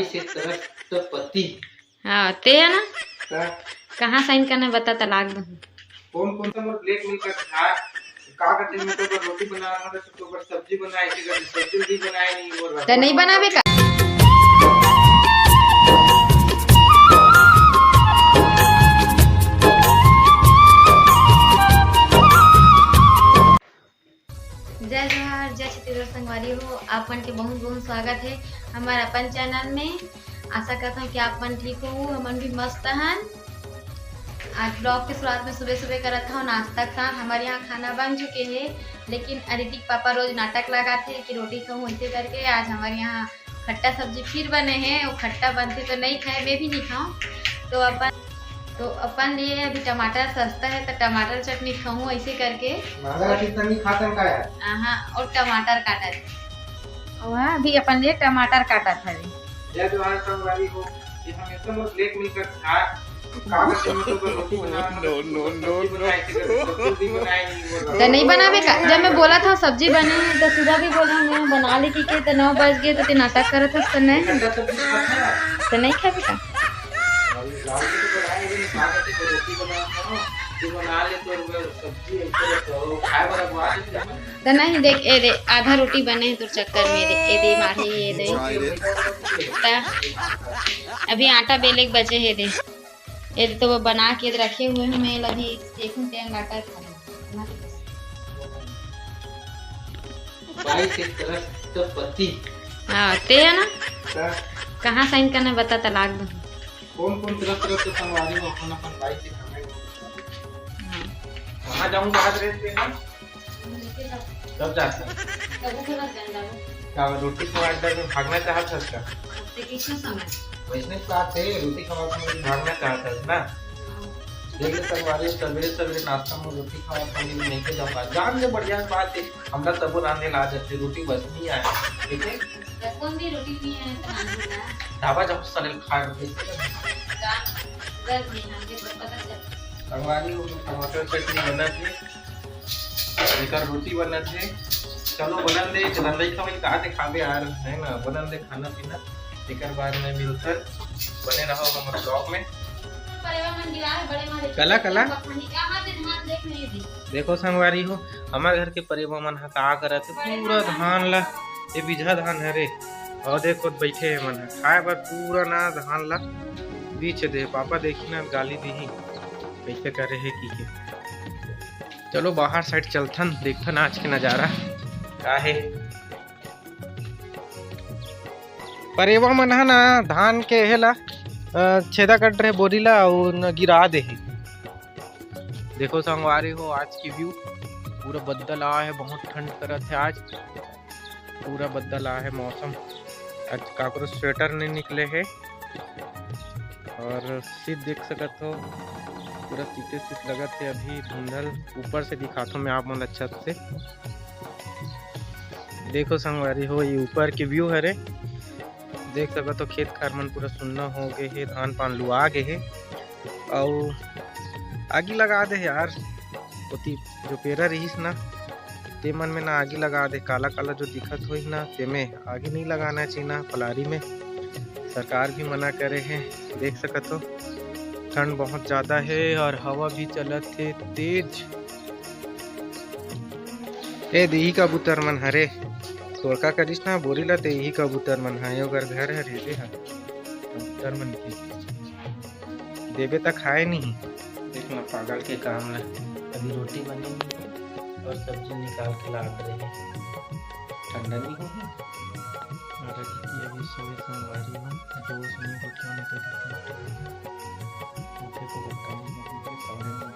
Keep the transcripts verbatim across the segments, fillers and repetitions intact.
से तरस त पति। हाँ, ते है ना? का? कहाँ साइन करना है, बता, तलाक दूँ। कौन कौन सा मोर ब्लैक मिल कर खा? का करते मैं तो रोटी बना रहा था, तो पर सब्जी बनाए थे, कभी सब्जी भी बनाए नहीं, वो तो नहीं बनावे का? जय जोहार, जय छत्तीसगढ़ संगवारी हो, आप मन के बहुत बहुत स्वागत है हमार अपन चैनल में। आशा करता हूँ कि आप मन ठीक हो, हमन भी मस्त हन। आज ब्लॉग के शुरुआत में सुबह सुबह करत हूँ नाश्ता के साथ। हमारे यहाँ खाना बन चुके हैं, लेकिन अदिति के पापा रोज नाटक लगाते हैं कि रोटी खाऊँ, ऐसे करके आज हमारे यहाँ खट्टा सब्जी फिर बने हैं। वो खट्टा बनते तो नहीं खाए, मैं भी नहीं खाऊँ। तो अपन तो अपन लिए अभी टमाटर सस्ता है, तो टमाटर चटनी खाऊँ ऐसे करके। महंगा चीज तो नहीं खाते का यार? हाँ, और टमाटर काटत। वहाँ अभी अपन लिए टमाटर काटत है। जय जोहार संगवारी हो, ये हम एकदम ब्लैक मिल कर खा। का करते मैं तो रोटी बना रहा था, तो नहीं बनावे का? जब मैं बोला था सब्जी बने, तो सुबह भी बोला मैं बना ली के, तो नौ बज गए, तो ते नाटक करत हस, तो नहीं, तो नहीं खावे का? तो नहीं देख, ए दे, आधा रोटी बने है तोर चक्कर में, ए दे, ए दे मारे, ए दे। त अभी आटा बेले के बचे है दे। ए दे तो वो बना के रखे हुए हैं, मैं अभी देखूं ते आटा खा। बाई से तरस त पति। हाँ, ते है ना? का? कहाँ साइन करना है, बता, तलाक दूँ। कौन कौन तरस तरस के संगवारी हो, अपन अपन बाई से comment। हाँ। वहाँ जाऊँ, बात रेट पे ना। तब जाता। का रोटी खवा के भागना चाहत हस का? वैसने बात है, रोटी खवा के भागना चाहत हस ना? देख ले संगवारी, सवेरे सवेरे नाश्ता में रोटी खवा के नहीं के जाऊँगा। जान ले, बढ़िया बात है। हमरा तबो रांधे ला आ जाथे, रोटी बस नहीं आए, ठीक है? कौन भी रोटी नहीं आए तो रांधे ला। ढाबा जाओ, सड़ल खा के। संगवारी हो, टमाटर चटनी बनत हे, एकर रोटी बनत हे। चलो बनन दे, रंधई खवई का ते खाबे यार, है ना? बनन दे खाना पीना, एकर बाद में मिलथन। बने रहो हमर ब्लॉग में। कला, कला। देखो संगवारी हो, हमर घर के परेवा मन ह का करत हे, पूरा धान ला, ये बीजहा धान हरे, और देखो बैठे हे मन ह खाए बर पूरा ना धान ला बीछ दे। पापा देखी ना गाली दीही, कैसे करे हे की के। चलो बाहर साइड चलथन, देखथन आज के नजारा का हे। परेवा मन ह ना धान के हे ला, अ, छेदा कट रहे बोरी ला, अउ न गिरा दे हे। देखो संगवारी हो, आज की व्यू पूरा बदल आ हे, बहुत ठंड करत हे आज, पूरा बदल आ हे मौसम। आज काकरो स्वेटर नहीं निकले हे और शीत देख सकत हो, पूरा शीते शीत लगत हे। अभी धुंधल ऊपर से दिखाथो मैं आप मन ला छत से। देखो संगवारी हो, ये ऊपर के व्यू हरे, देख सकत हो खेत खार मन पूरा सुन्ना हो गए हे, धान पान लुआ गए हे। अउ आगी लगा दे हे यार, ओती जो पेरा रहिस ना, ते मन में ना आगी लगा दे, काला काला जो दिखत होही ना, तेमे आगी नहीं लगाना चाहिए ना पलारी में। सरकार भी मना करे हे, देख सकत हो ठंड बहुत ज्यादा हे और हवा भी चलत हे तेज। ए दे इही कबूतर मन हरे, तोर का करिस ना बोरी ला, ते इही कबूतर मन ह, ओकर घर हरे रे हा, कबूतर मन के देबे त खाए नहीं। देख ना पागल के काम ला, अभी रोटी बने नहीं और सब्जी निकाल के लात रहे, ठंडा नहीं होही। और अभी सोए संगवारी मन, जोश नहीं होता, नहीं तो उठे को बता नहीं होता, साढ़े नौ।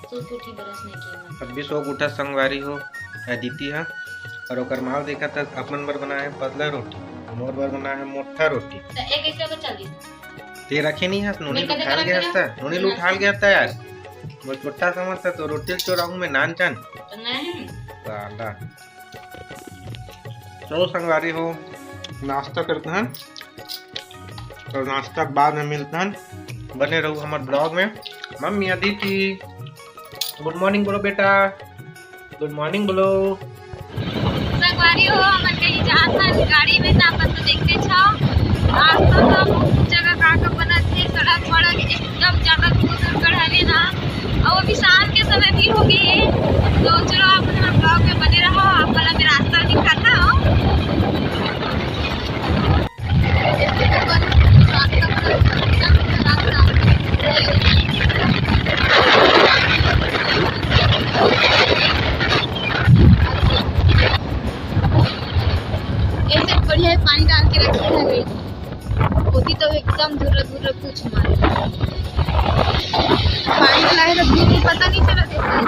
सो के उठी, brush नहीं किया। अब भी सो के उठा संगवारी हो, अदिति हा। और ओकर माल देखा था, अपन बर बनाए हे पतला रोटी, मोर बर बनाए हे मोटा रोटी। तो एक ऐसे अगर चल दी। ते रखे नहीं हस, नोनी लुठाल गया था, नोनी लुठाल गया था यार। वो छोटा समझ था, तो रोटी चोराहूँ मैं नान चान। तो नहीं। साला। चलो संगवारी हो, नाश्ता करते हैं और नाश्ता के बाद में मिलते हैं। बने रहो हमारे ब्लॉग में। मम्मी अदिति, गुड मॉर्निंग बोलो बेटा, गुड मॉर्निंग बोलो। संगवारी हो, हमन कहीं जात हन गाड़ी में, त अपन तो देखते छाओ। आ, तो एकदम धुर्रा धुर्रा कुछ मारे। पानी वाला है तो धूप में पता नहीं चला देता है।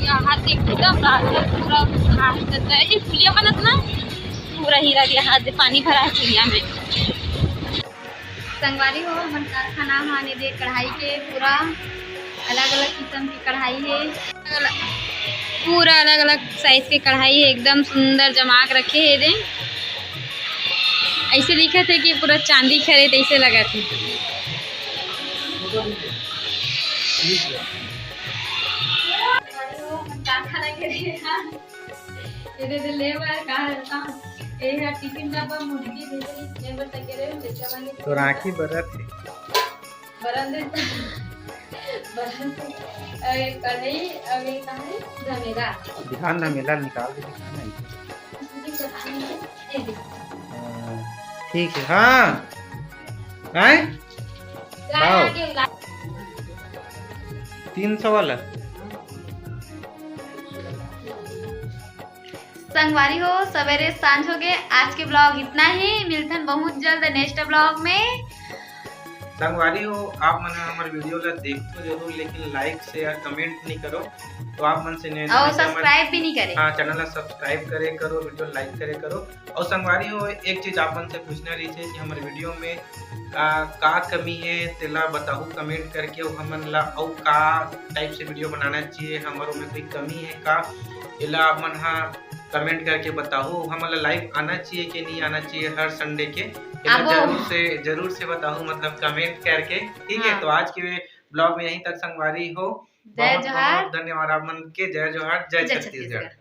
यहाँ से एकदम रास्ता पूरा घास जैसा है। ये पुलिया बनत ना, पूरा हीरा के हाथ से पानी भरा है पुलिया में। संगवारी हो, हमन कारखाना म आने दे कढ़ाई के पूरा अलग-अलग किस्म के कढ़ाई हे, पूरा अलग-अलग साइज के कढ़ाई हे, एकदम सुंदर जमा के रखे हे दे। ऐसे दिखत हे कि पूरा चांदी खरे तैसे लगत हे। ये दे दे, ले बर का रहता। ये हा टिफिन डब्बा मुर्गी भेजे, ले बर तक रे, बेटा मांगे। तो राखी बरत हे। बरन दे। बरन दे। अरे कढ़ाई, अरे कहाँ है? धमेला। ध्यान धमेला निकाल के दिखाना है। ये दे। हाँ, ठीक है। हाँ। हैं? लाओ। तीन सौ वाला। संगवारी हो, सवेरे सांझ हो गए। आज के ब्लॉग इतना ही। मिलथन बहुत जल्द नेक्स्ट ब्लॉग में। संगवारी हो, आप मन हमर वीडियो ला देखो जरूर, लेकिन लाइक, शेयर, कमेंट नहीं करो। तो आप मन से निवेदन और है कि हमर सब्सक्राइब भी नहीं करे। हाँ, चैनल ला सब्सक्राइब करे करो, वीडियो लाइक करे करो। और संगवारी हो, एक चीज आप मन से पूछना रही थे कि हमर वीडियो में का, का कमी है, तेला बताहू कमेंट करके, और हमन ला और का टाइप से वीडियो बनाना चाहिए, हमर में कोई कमी है का, एला आप मन हा कमेंट करके बताहू। हमन ला लाइव आना चाहिए कि नहीं आना चाहिए हर संडे के, एला आबो। जरूर से, जरूर से बताहू, मतलब कमेंट करके, ठीक है? हाँ। तो आज के ब्लॉग में यहीं तक संगवारी हो। जय बहुत, जोहार। बहुत धन्यवाद आप मन के। जय जोहार, जय जय छत्तीसगढ़। छत्तीसगढ़।